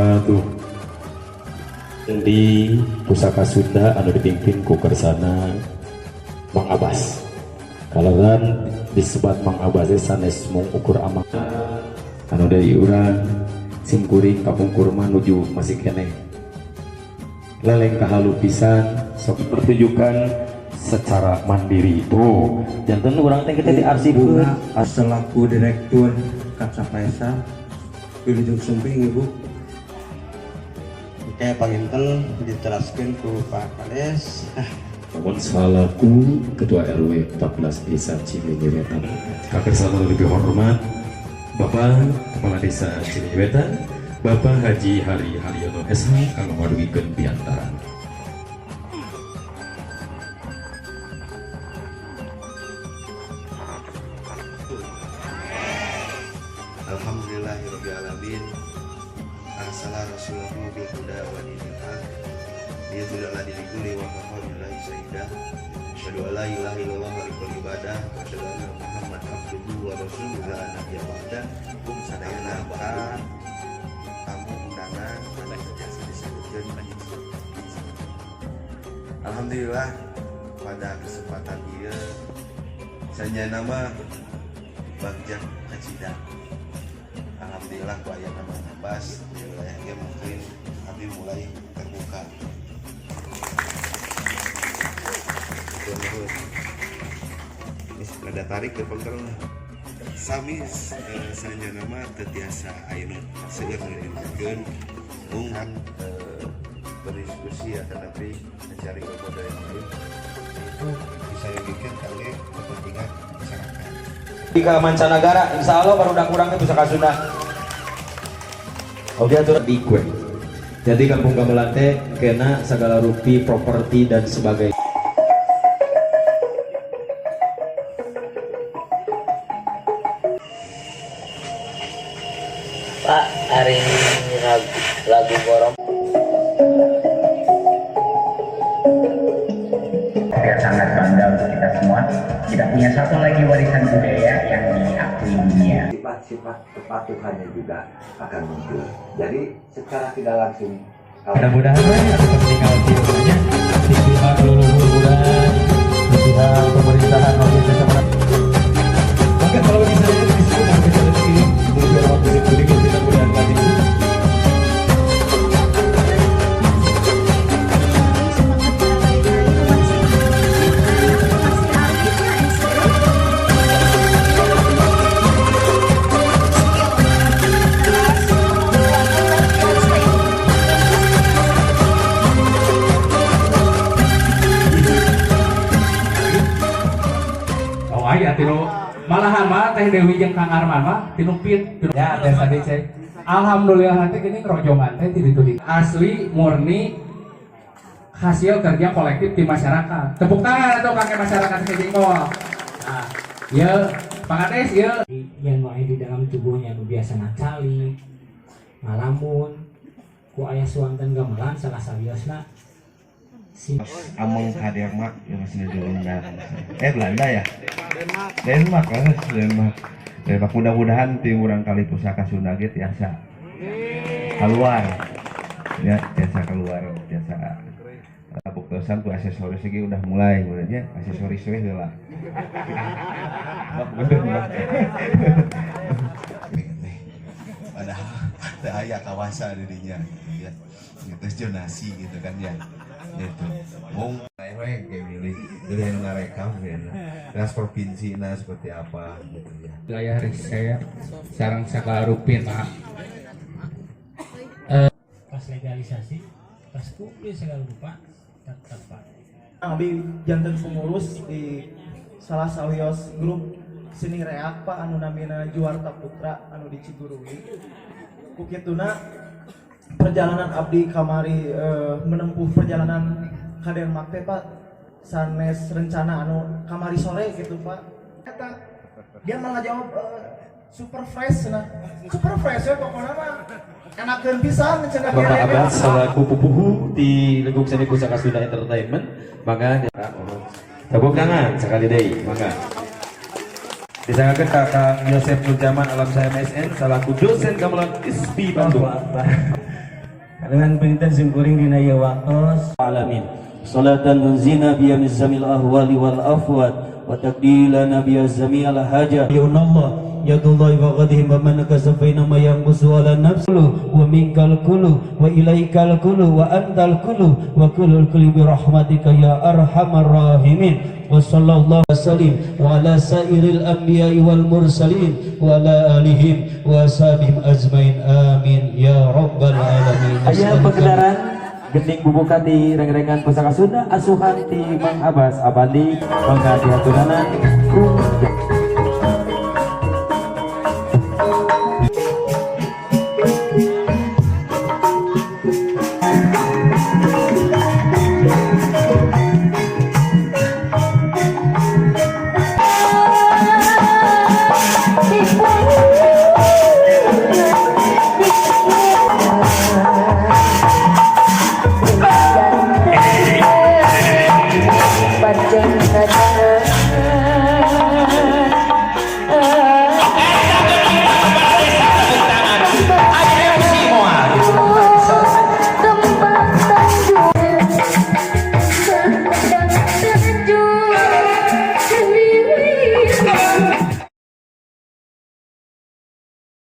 Wabarakatuh. Di Pusaka Sunda anu dipimpin ku kersana Mang Abbas. Kalaran disebat Mang Abbas teh sanes mung ukur amang anu dari urang sim kuring kapungkur mah nuju masih keneh leleng kahalu pisan, sok pertunjukan secara mandiri tuh janten urang teh kita diarsipkeun. Bunga selaku Direktur Kaca Paesa, Wilujeng Sumping, Ibu. Kayak panginten diteraskan ku Pak Kades. Namun selaku Ketua RW 14 Desa Cileunyi Wetan, kakersana lebih hormat Bapak Kepala Desa Cileunyi Wetan, Bapak Haji Hari Haryono SH, kanggo ngadugikeun piantara. Alhamdulillahirabbil alamin. Arsala rasulahu bil huda wa dinil haq liyudhhirahu ala dinil kulli wa kafa billahi syahida. Asyhadu an la ilaha illallah wa ibadah wa asyhadu anna Muhammad abduhu wa rasuluhu la nabiyya ba'da. Kum sadayana para tamu undangan anu biasa disebutkeun. Alhamdulillah, pada kesempatan ieu sanjana mah Bagja Kacida. Alhamdulillah, ku aya nama Abbas di wilayah ieu mungkin kami mulai terbuka. Nuhun. Ini rada tarik ke pengker lah. Sami sanjana mah teu tiasa ayeuna seueur nu diingatkeun mung berdiskusi ya, tetapi mencari metode yang lain itu bisa dibikin kangge kepentingan masyarakat. Ke mancanegara, insya Allah baru udah kurang itu Pusaka Sunda. Oke, atuh di kue. Jadi kampung gamelan teh kena segala rupi properti dan sebagainya. Pak, hari lagu, lagu Gorom. Saya sangat bangga untuk kita semua. Kita punya satu lagi warisan budaya yang diakui dunia. Sifat-sifat kepatuhannya juga akan muncul. Jadi secara tidak langsung kalau Mudah-mudahan we anu peninggal nya di pihak leluhur urang, di pihak pemerintahan oge bisa. Maka kalau misalnya di sini mau kita rezeki, lebih lewat musik kuring kita mudah lagi. Semangat para bayi masih masih aktifnya SD. Skill keras, kemampuannya luar biasa itu. Oh, aya tinu malahan mah Teh Dewi jeung Kang Arman mah tinu pit tinu ya teh tadi cek. Alhamdulillah, nanti gini rojongan teh ti ditu di asli murni hasil kerja kolektif di masyarakat. Tepuk tangan atau kakek masyarakat Kejengkol. Nah, ya Pak Kades ya. Yang wae di dalam tubuhnya nu biasa ngacali, ngalamun, ku aya suanten gamelan salah sawiosna si Ameng ka Denmark ya, masih diundang, Belanda ya, Denmark lah, Denmark, Denmark. Mudah-mudahan tim urang kali Pusaka Sunda ge tiasa keluar ya, tiasa keluar, tiasa buktosan ku aksesoris ge udah mulai mulainya aksesoris we heula. Bener, padahal teu aya kawasa di dinya ya gitu, zonasi gitu kan ya gitu. Mung we kayak milih milih anu ngarekam ya, ras provinsi nah seperti apa gitu ya. Wilayah riset sareng sagala rupina. Pas legalisasi pas kumpul segala rupa tetap, Pak. Abi janten pengurus di salah sawios grup seni reak, Pak, anu namina Juarta Putra anu di Cigurui. Ku kituna perjalanan abdi kamari menempuh perjalanan ka Denmark teh, Pak, sanes rencana anu kamari sore gitu, Pak. Eta dia malah jawab super fresh. Nah, super fresh ya, pokoknya mah enakeun pisan cenah. Bapak Abbas selaku pupuhu di Leguk Seni Pusaka Sunda Entertainment, maka tepuk tangan sekali deui, mangga. Disanggakeun ka Kang Yosef Nurjaman Alam saya MSN selaku dosen gamelan ISBI Bandung. Kalengan panginten simkuring dina ieu waktos. Alamin. Salatan tunjina biha min jamil ahwali wal afwat wa taqdilana biha jami'al hajat. Allah yadullahi wa ghadihim wa man nakasa fa inma yanqusu ala nafsi wa minkal kullu wa ilaikal kullu wa antal kullu wa kullul kulli bi rahmatika ya arhamar rahimin. Wa sallallahu wasallim wa ala sairil anbiya'i wal mursalin wa ala alihim wa ashabihim ajmain, amin ya rabbal alamin. Aya pagelaran gending bubuka di rengrengan Pusaka Sunda asuhan ti Mang Abbas Abandi, mangga dihaturanan ku.